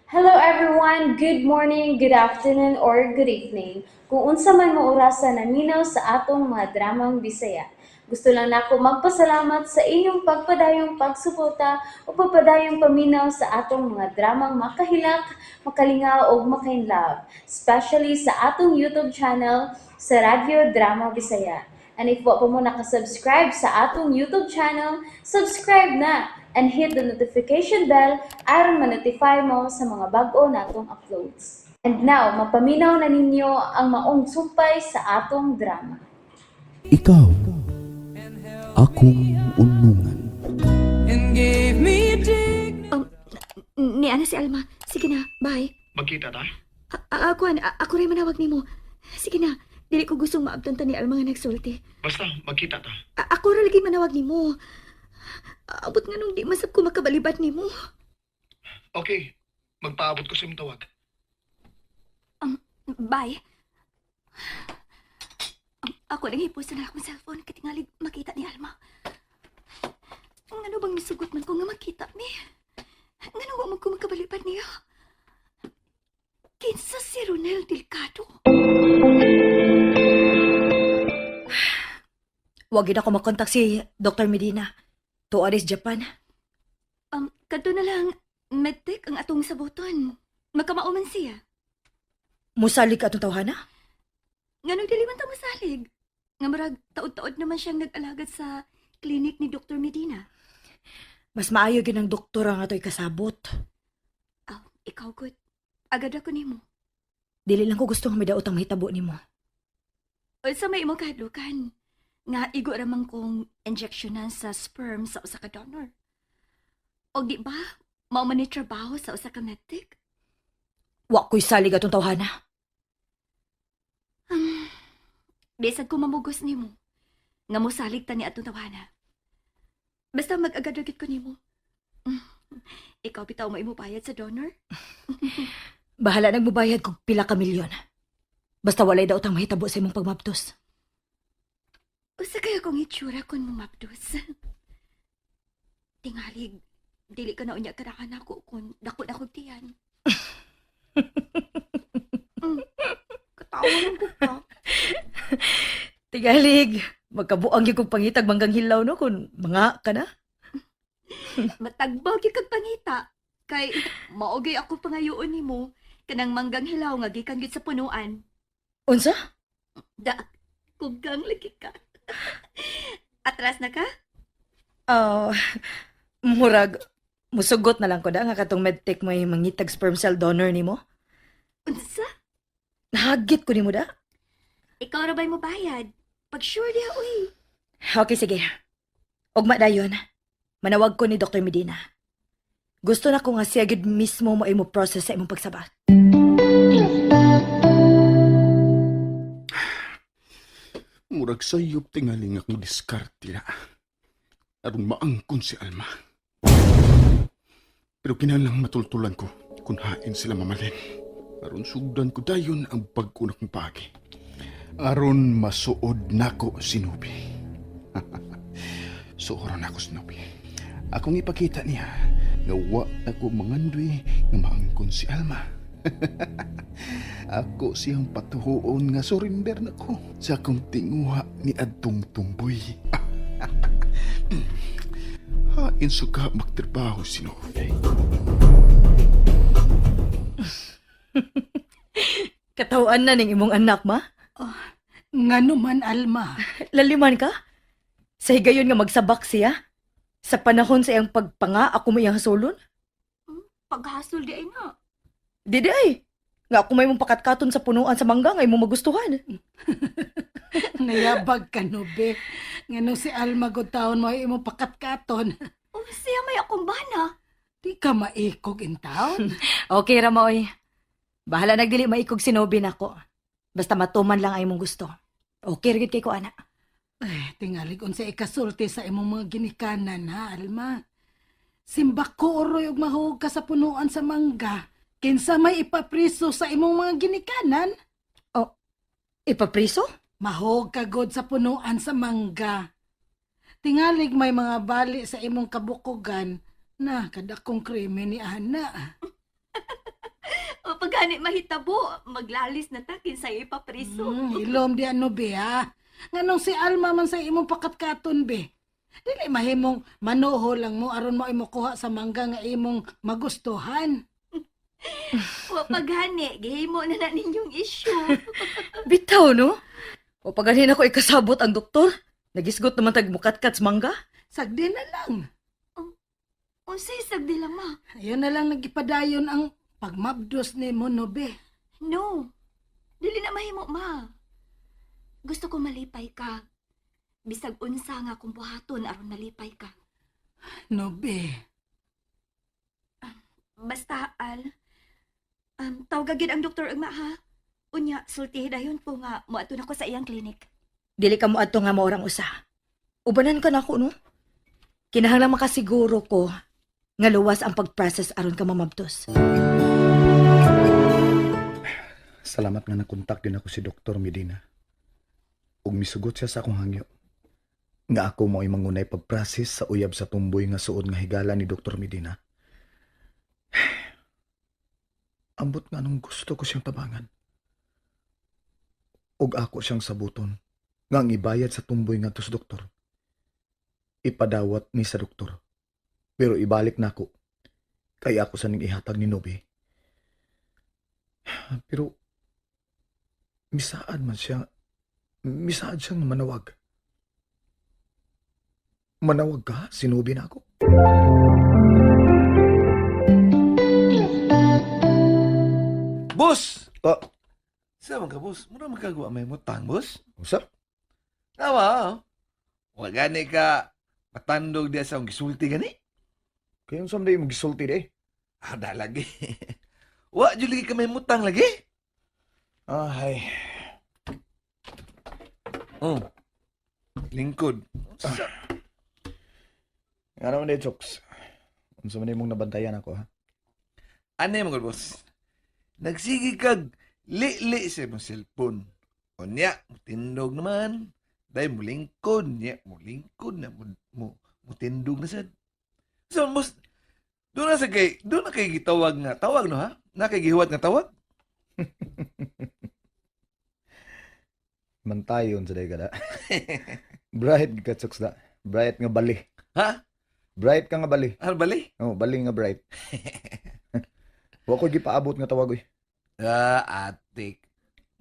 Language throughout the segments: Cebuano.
Hello everyone! Good morning, good afternoon, or good evening. Kung unsa man mo orasa naminaw sa atong mga dramang Bisaya. Gusto lang nako magpasalamat sa inyong pagpadayong pagsuporta o pagpadayong paminaw sa atong mga dramang makahilak, makalingaw ug makainlove, especially sa atong YouTube channel sa Radyo Drama Bisaya. And if wa pa mo nakasubscribe sa atong YouTube channel, subscribe na and hit the notification bell aron ma-notify mo sa mga bag-o natong uploads. And now, mapaminaw na ninyo ang maong sumpay sa atong drama. Ikaw, akong unungan. And gave me dignity. Ni ana si Alma. Sige na, bye. Magkita ta? Ako, ako rin manawag nimo. Sige na, dili ko gustong maabtan ta ni Alma nga nagsulti. Basta, magkita ta. Ako ra lagi manawag nimo. Abot nga nung di masab ko makabalibat nimo. Okay, magpaabot ko sa imong tawag. Bye. Ako nang hipusan na akong cellphone kay tingali makita ni Alma. Ngano bang misugot man ko nga makita mi? Ngano wa man ko makabalibat niya? Kinsa si Ronel Delgado? Wag yun ako makontak si Dr. Medina. Tuwa rin sa Japan. Kadto na lang, medtech ang atong sabuton. Magkamao man siya. Musalig ka atong tawhana? Nganong dili man ta mosalig? Nga murag taod-taod naman siyang nag-alagad sa clinic ni Dr. Medina. Mas maayo gyud ang doktor ang ato'y kasabot. Aw, ikaw gud. Agad ako nimo. Dili lang ko gusto nga may daot ang mahitabo nimo. Unsa may imong kahadlukan? Nga igo ra man kong injectionan sa sperm sa usa ka donor. Og di ba, mao man ni trabaho sa usa ka medtech? Wa ko'y salig atong tawhana. Bisag ko mamugos nimo. Nga mosalig ta ni atong tawana. Basta mag-agad ra gyud ko nimo. Ikaw bitaw mo imo bayad sa donor? Bahala nang mubayad kog pila ka milyon. Basta walay daot ang mahitabo sa imong pagmabdos. Usa kaya kong itsura kon mumabdos. Tingalig, dili ka na unya karakan ako kung dako na kog tiyan. Katawa lang ko ka. Tigalig, magkabuang gyud kog pangitag manggang hilaw no kun mga ka na. Matagbaw gyud kag pangita. Kay maugay ako pangayoon nimo kanang manggang hilaw nga gikan gyud sa punuan. Unsa? Da, kugang lagi ka. Atras na ka? Oh, murag musugot na lang ko da nga katong medtech may mangitag sperm cell donor nimo. Unsa? Nahagit ko nimo da. Ikaw ra ba'y mobayad? Pag sure diha uy. Okay, sige. Ugma dayon. Manawag ko ni Dr. Medina. Gusto na ko nga siya gyud mismo mo imo process sa imong pagsabak. Murag sayop tingaling akong diskarte na. Aron maangkon si Alma. Pero kinahanglang matultulan ko kung hain sila mamalin. Aron sugdan ko dayon ang bag-o na kong paagi. Aron masuod nako si Nubi. Suoron nako si Nubi. Akong ipakita niya nga wa na ko mangandoy nga maangkon si Alma. Ako siyang patuhoon nga surrender na ko sa akong tinguha ni adtong tumboy. Hain suka magtrabaho si Novi. Katawan na ning imong anak, ma. Ngano man, Alma. Laliman ka? Sa higayon nga magsabak siya? Sa panahon sa iyang pagpanga, ako may iyang hasulon? Paghasol di ay na. Didi ay. Nga ako may mong pakatkaton sa punuan sa mangga nga imong magustuhan. Nayabag ka no, be. Ngano si Alma gud taon mo imong pakatkaton. Oh, siya may akong bana. Di ka maikog in town. Okay ra maoy. Bahala nagdili maikog sinobin ako. Basta matuman lang ay imong gusto. Okay ra gyud kay ko ana. Ay, tingalig unsa ikasulti sa imong mga ginikanan ha, Alma. Simbak ko oroy og mahug ka sa punuan sa mangga. Kinsa may ipapriso sa imong mga ginikanan? Ipapriso? Mahog ka god sa punuan sa mangga. Tingalig may mga bali sa imong kabukogan na kadakong krimen ni Ana. gani mahitabo, maglalis na ta kinsay ipapriso. Ilom di ano be ha. Nganong si Alma man sa imong pakatkaton be. Dili mahimong manuho lang mo aron mo imo kuha sa mangga nga imong magustuhan. Wa paghani, gihimo na na ninyong issue. Bitaw, no? O paganin ako ikasabot ang doktor. Nagisgot naman tag mukatkat sa mangga. Sagdi na lang. Unsay sagdi lang ma? Ayon na lang nagipadayon ang pagmabdos nimo no be. No. Dili na mahimo ma. Gusto ko malipay ka. Bisag unsa nga akong buhaton aron malipay ka. No be. Basta Al. Tawga gid ang doktor ugma ha. Unya sultihi dayon ko nga moadto na ko sa iyang clinic. Dili ka mo adto nga maorang usa. Ubanan ka na ako, no? Kinahanglan makasiguro ko nga luwas ang pag-process aron ka mamabdos. Salamat nga nakontak din ako si Dr. Medina. Ug misugot siya sa akong hangyo. Nga ako mo'y mangunay pagprasis sa uyab sa tumboy nga suod nga higala ni Dr. Medina. Ambot nga nung gusto ko siyang tabangan. Ug ako siyang sabuton nga ang ibayad sa tumboy ngadto sa doktor. Ipadawat ni sa doktor. Pero ibalik nako kay ako sa ning ihatag ni Nobi. Pero misaad man siya, misaad siyang manawag. Manawag ka? Sinubi na ako. Boss! Oh. Sa man ka, boss? Mura man kagawa may mutang, boss? Usap? Tama, oh. Wa gani ka matandog diya sa akong gisulti gani. Kaya yung someday mo gisulti de. Ah, da lagi. Wa jud lagi ka may mutang lagi. Ay, Oh. Lingkod. Sa, nga naman de, Chokes. Unsa man imong nabantayan ako, ha? ano mo boss? Nagsige kag li-li sa imong cellphone. Unya, mutindog naman. Dahil mulingkod niya, mulingkod na mo, mo mutindog na sad. So, boss, doon na sa kay, doon na kay gitawag nga tawag no ha? Na kay gihuwat nga tawag? Mantayon sa day ka da. Bright ka, Chokes da. Bright nga bali. Ha? Bright ka nga bali. Ano bali? Oh, bali nga bright. Wa ko gipaabot nga tawag oy. Ah, atik.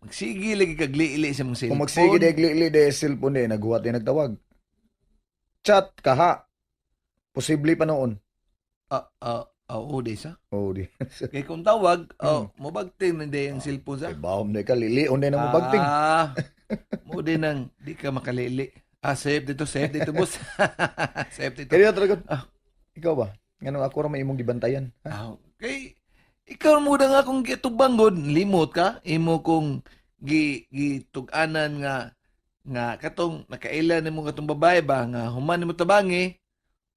Magsige lagi kag li-li sa mong cellphone. Kung magsige de li de cellphone de naghuwat de nagtawag. Chat ka ha. Posible pa noon. Ah, ah, ah, oo, di sa. Oh, di. Kay kung tawag, oh, mobagting na di ang cellphone sa. Kay bahom de ka lilion de na mo bagting. Ah, mo din ang di ka makalili. Ah, save dito, boss. Save dito. Kaya talaga. Ah. Ikaw ba? Nganong ako ra may imong gibantayan? Ha? Ah, okay. Ikaw mo na nga kung gitubang god, limot ka, imo kong gitug-anan nga nga katong nakaila nimo katong babae ba nga human nimo tabangi,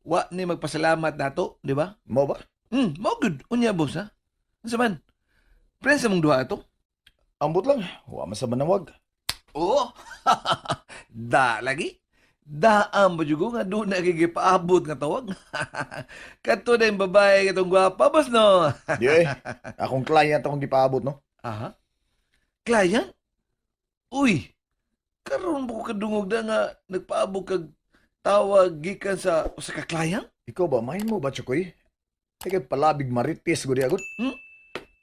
wa ni magpasalamat nato, di ba? Mo ba? Mao good. Unya boss ha. Unsa man? Friends sa mong duha ato? Ambot lang. Wa man sa manawag. Oo. Da lagi. Daam ba jugo nga doon na gipaabot nga tawag. Kato na yung babae katong gwapa boss no. Di eh. Akong client akong gipaabot no. Aha. Client? Uy. Karon ba ko kadungog na nga nagpaabot kag tawag gikan sa usa ka client? Ikaw ba mahin mo ba Chokoy? Ay kay palabig marites gud agot. Hmm?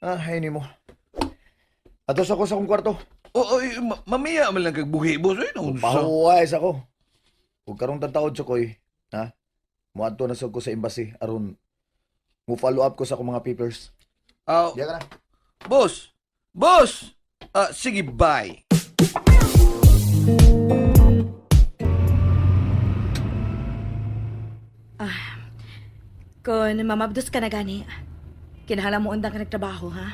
Ah, hay nimo. Atos ako sa akong kwarto. Oo, oy, mamiya man lang kag buhi boss oy no. Pahuway sa ko. Ug karong taon Chokoy, ha? Moadto na sad ko sa embassy aron mo follow up ko sa akong mga papers. Ah, Diya ka na. boss. Boss. Ah, sige bye. Kung mamabdos ka na gani, kinahanglan mo undang ka nagtrabaho, ha?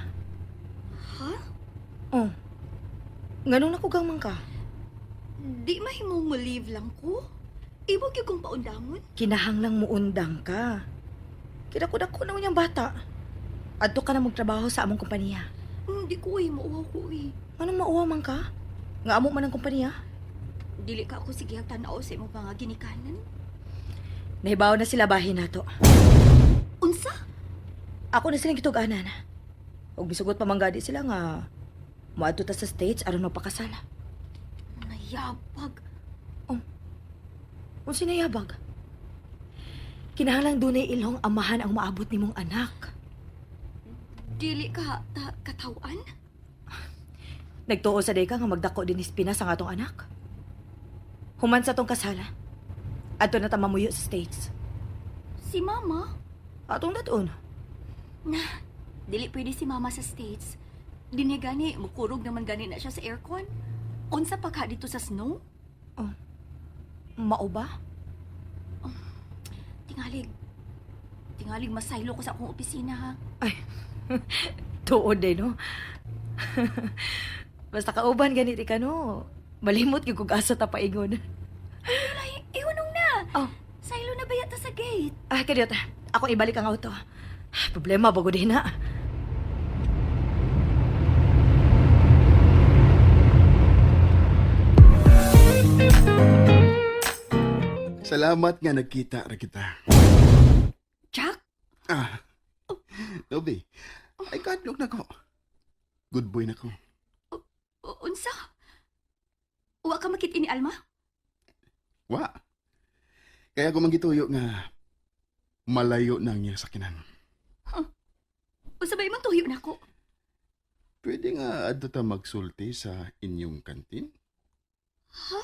Ha? Oh. Nganong nakugang man ka? Di mahimong mo leave lang ko. Imo gyud kong paundangon. Kinahanglang mo undang ka. Kidako-dako na unyang bata. Adto ka na magtrabaho sa among kompanya. Hindi ko eh, mauwaw ko eh. Anong mauwaw man ka? Nga amo man ang kompanya? Dili ka ako sige ang tanaw sa imong mga ginikanan. Nahibaw na sila bahin nato. Unsa? Ako na silang gitug-anan. Ug misugot pa man gani sila nga moadto ta sa States aron magpakasal. Nayabag. Oh. Unsa nayabag? Kinahanglan dunay ilong amahan ang maabot nimong anak. Dili ka ta katawan? Nagtuo sa day ka nga magdako din Pinas ang atong anak. Human sa tong kasala. Adto na ta mamuyo sa States. Si mama? Atong daton. Na, dili pwede si mama sa States. Di niya gani, mukurog naman gani na siya sa aircon. Unsa pa ka dito sa snow? Oh. Mao ba? Tingalig. Tingalig masaylo ko sa akong opisina ha. Ay, tuod eh, no? Basta kauban ganit ka, no? Malimot gyud kog asa ta paingon. Ay, ihunong na. Oh. Saylo na ba yata sa gate? Ah, kadiyot. Ako ibalik ang auto. Problema bago din na. Salamat nga nagkita ra kita. Jack? Ah. Nobi, ay kadlok na ko. Good boy na ko. Unsa? Wa ka makit ni Alma? Wa. Kaya ko manggituyo nga malayo na ang iyang sakinan. Huh. Unsa ba imong tuyo nako? Pwede nga adto ta magsulti sa inyong kantin? Ha?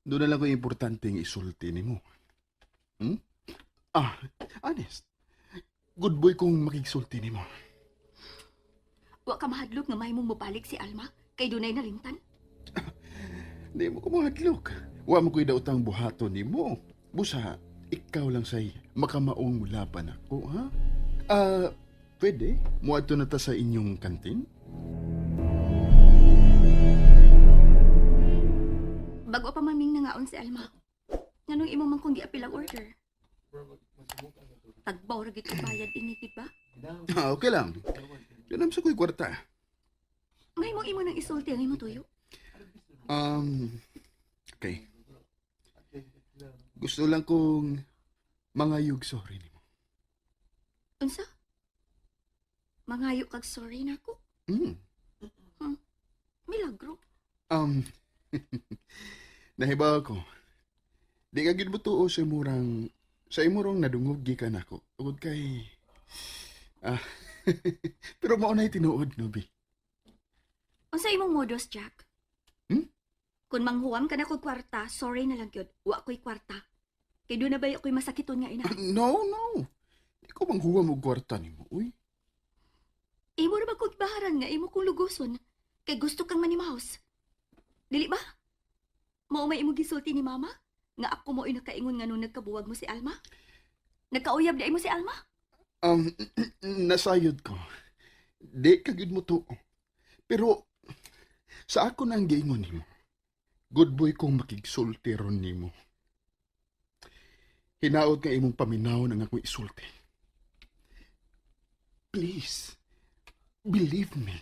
Doon na lang ko importanteng isulti nimo. Ah, honest. Good boy kong makigsulti nimo. Wa ka mahadlok nga mahimong mobalik si Alma kay dunay nalingtan? Di mo ko mahadlok. Wa mo ko'y daotang buhaton nimo. Busa, ikaw lang say makamaong mulaban ako, ha? Ah, pwede? Muadto na ta sa inyong kantin? Bago pa man ming nangaon si Alma. Nganong imo man kong giapil ang order? Tagbaw ra gid ko bayad ini, di ba? Ah, okay lang. Doon sa ko'y kwarta. Mahimong imo nang isulti ang imong tuyo. Okay. Gusto lang kong mangayog sorry nimo. Unsa? Mangayo kag sorry nako. Milagro. Nahibaw ko. Di ka gid mo tuo sa imurang nadungog gikan ako. Tungod kay ah, pero mao na'y tinuod, Nobi. Unsa imong modus, Jack? Hmm? Kung manghuwam ka na kog kwarta, sorry na lang gyud. Wa ko'y kwarta. Kay doon na ba ako'y masakiton nga ina? No, no. Di ko manghuwam og kwarta nimo, uy. Imo ra ba kog baharan nga imo kong lugoson? Kay gusto kang manimaos. Dili ba? Mao may imo gisulti ni mama? Nga ako mo nakaingon nga nung nagkabuwag mo si Alma? Nagkauyab di mo si Alma? Nasayod ko. Di ka gyud mo tuo. Pero sa ako nang giingon nimo. Good boy kong makigsulti ron nimo. Hinaot nga imong paminawon ang akong isulti. Please, believe me.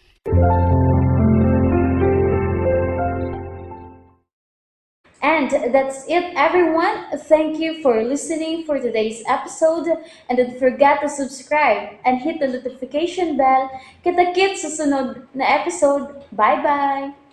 And that's it, everyone. Thank you for listening for today's episode. And don't forget to subscribe and hit the notification bell. Kita-kits sa sunod na episode. Bye-bye!